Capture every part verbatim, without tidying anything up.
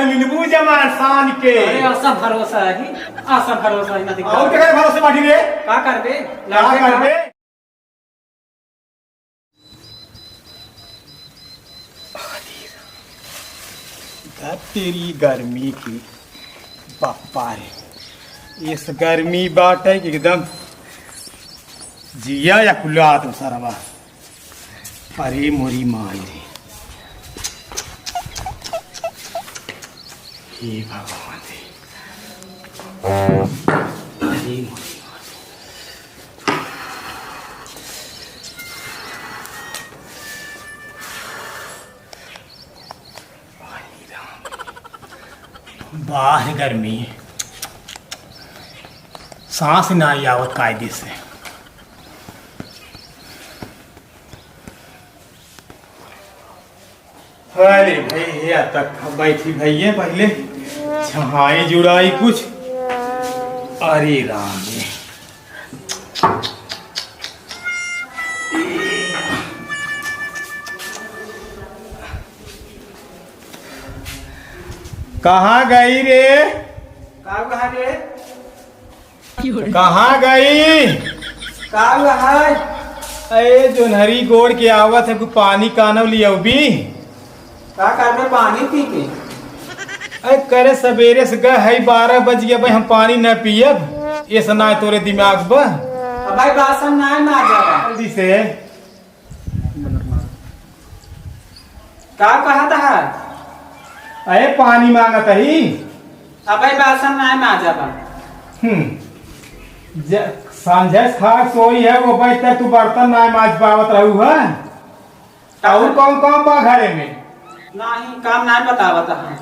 नींबू जमा सान के। अरे, असा भरोसा ही, असा भरोसा ही ना दिखा। और केकरे भरोसे बाटी रे? का करबे? का लड़के का? करबे? अरे राम, तेरी गर्मी की बापा रे, इस गर्मी बाटे कि एकदम जिया या कुलात सरवा। अरे मोरी माई रे, हे भगवान रे, अरे मोरी माई। बाह गर्मी, सांस ना आवत कायदे से। अरे भैया, तक बैठी भैया, पहले छहाई जुड़ाई कुछ। अरे राम जी। कहाँ गई रे? का कहा रे? कहाँ गई? का हुआ है? अरे, जोन्हरी गोड़ के आवत है, कुछ पानी कानव लियौबी। का करबे पानी पी के? अरे, करे सबेरे से गए है, बारह बज गया भाई, हम पानी न पियब, ये से ना तोरे दिमाग बा। अब भाई बासन ना माजा बा। जल्दी से। का कहत है? अरे पानी मांगत ही। अबे बासन नाय माजब। हम्म। ज-, सांझे से खा के सोई है, वो बैठ तक तू बर्तन नाय माज पावत रहू है। और कौन काम बा घरे में? नाही, काम नाय बतावत है।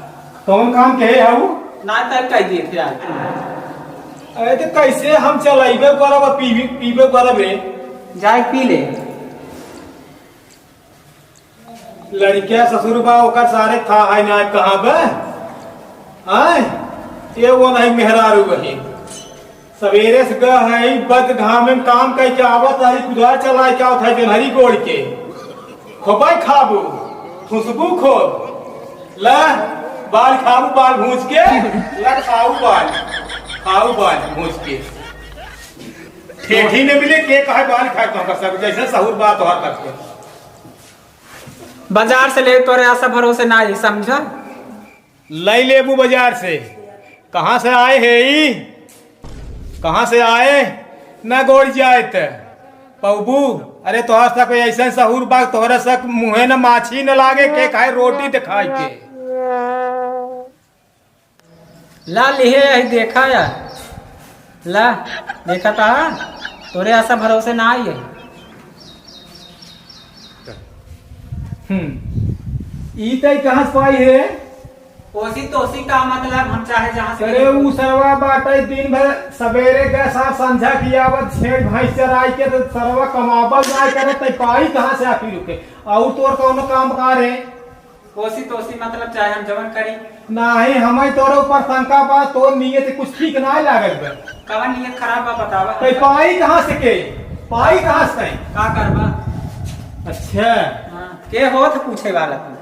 कौन काम के है हऊ? नाय तय कह दिए थे आज। अरे तो कैसे हम चलाइबे करब, पीबे, पीबे करब रे? जाए पी ले। लड़किया ससुर बा, ओकर सारे था है ना कहाँ बा? आय, ये वो नहीं मेहरारू वही। सवेरे से गह है, बद घाम में काम करके आवत है, कुदार चलाए के आवत है, जोन्हरी गोड़ के। खोबाई खाबू, खुशबू खो। ला, बाल खाबू, बाल भूज के, ला खाऊ बाल, खाऊ बाल भूज के। ठेठी ने मिले, के कहे बाल खाए तो सब, जैसे सहूर बात हो करके। बाजार से ले तोरे आशा भरोसे ना ही समझा। लई लेबू बाजार से। कहाँ से आए हे ई? कहाँ से आए? ना गोड़ जाए त पौबू। अरे तोहर सा कोई ऐसा सहूर बाग, तोहरे सा मुँहे न माछी न लागे, के खाए रोटी दिखाई के। ला लिहे यही देखा या। ला, देखा ता, तोरे आशा भरोसे ना आई है। हम्म। ई तई कहाँ से पाई है? ओसी तोसी का मतलब, हम चाहे जहाँ से अरे, ऊ सरवा बाटे, दिन भर सवेरे गए, साफ संझा की आवत, छेड़ भैंस चराई के, तो सरवा कमाबल ना करे, तई पाई कहाँ से आखिर रुके? और तोर कौनो काम का रे? ओसी तोसी मतलब चाहे हम जवन करी। नाही, हमें तोरे ऊपर शंका बा, तोर नियत कुछ ठीक ना लागत बा। कवन नियत खराब बा, बतावा। तो पाई कहाँ से के? पाई कहाँ से? का करबा? अच्छा। हाँ, के होत पूछे वाला तू?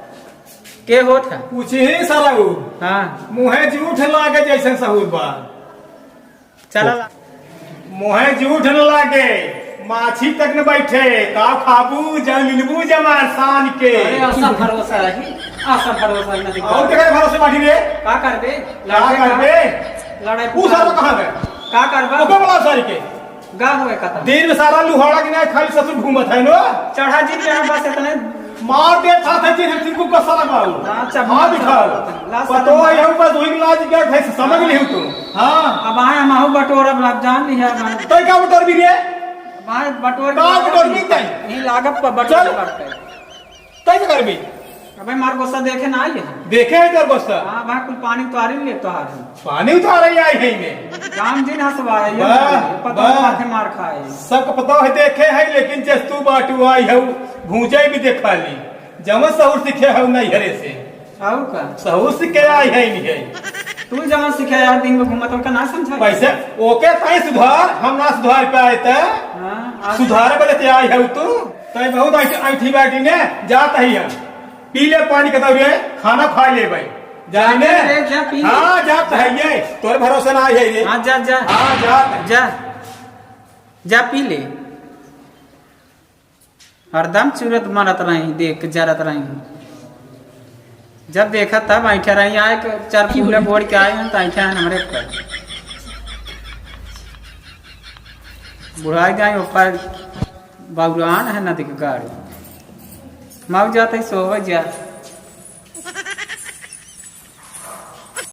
के होत है? पूछी ही सरऊ। हाँ। मुँहे जूठ लागे जैसन सहूर बा। चला ला। मोहे जूठ न लागे, माछी तक न बैठे, का खाबू, जा मिलबू जमार सान के। अरे, असा भरोसा रही, असा भरोसा न दिखा। और केकरे भरोसे बाटी रे? का करबे? का लड़ाई करबे? लड़ाई ऊ सारा कहाँ गए? का करबा? ओके बोला सारी के। गा हुए खत्म। दिन में सारा लुहाड़ा के ना खाली ससुर घूमत है नो। चढ़ा जी के बस इतने मार दे था, था जी, हम तिनको कसा लगाओ। हाँ, चबना हाँ, दिखाओ। चबना। ला पतो शर्म। है, हम बस वही लाज गया था, समझ नहीं तू। हाँ। अब आए हम आहू बटोरब, अब जान लिया अब। तै का बटोर भी रे? भाई, बटोर का भी बटोर भी तै? यही लागत पर बटोर चल। पड़ते। तै से करबी? अबे मार गुस्सा देखे ना आई है। देखे है तेरे गुस्सा? हाँ, भाई, कुल पानी उतारी ले तो आ रही। पानी उतारे आई है इन्हें। राम जी ने हंसवाए, ये वाह, पता वाह। माथे मार खाए। सब पता है, देखे है, लेकिन जस तू बाटू आई है, भूंजे भी देखा ली। जमा सहूर सीखे है नैहरे से। आऊ का? सहूर सीखे आई है इन्हें। तू जमा सीखे यार, दिन में घूमत उनका ना समझा। पैसे ओके ताई सुधार, हम ना सुधार पाए त। हाँ, आज सुधारे बले ते आई है तू। तै बहुत ऐठी, ऐठी बाटी ने, जात ही हम। पी ले पानी के दौरे, खाना खा ले भाई। जाने? अरे, जा पी ले। हाँ, जात है ये। तोरे भरोसे ना आई है ये। हाँ, जा, जा। हाँ, जात है। जा। जा पी ले। हरदम चुरत मरत रही, देख के जरत रही। जब देखा तब ऐंठा रही, आए के चार फूले बोड़ के आए हैं तो ऐंठा है हमरे ऊपर। बुढ़ाई जाए ऊपर बौरान है नदी के गाड़ी। मऊ जाते सोवे जा।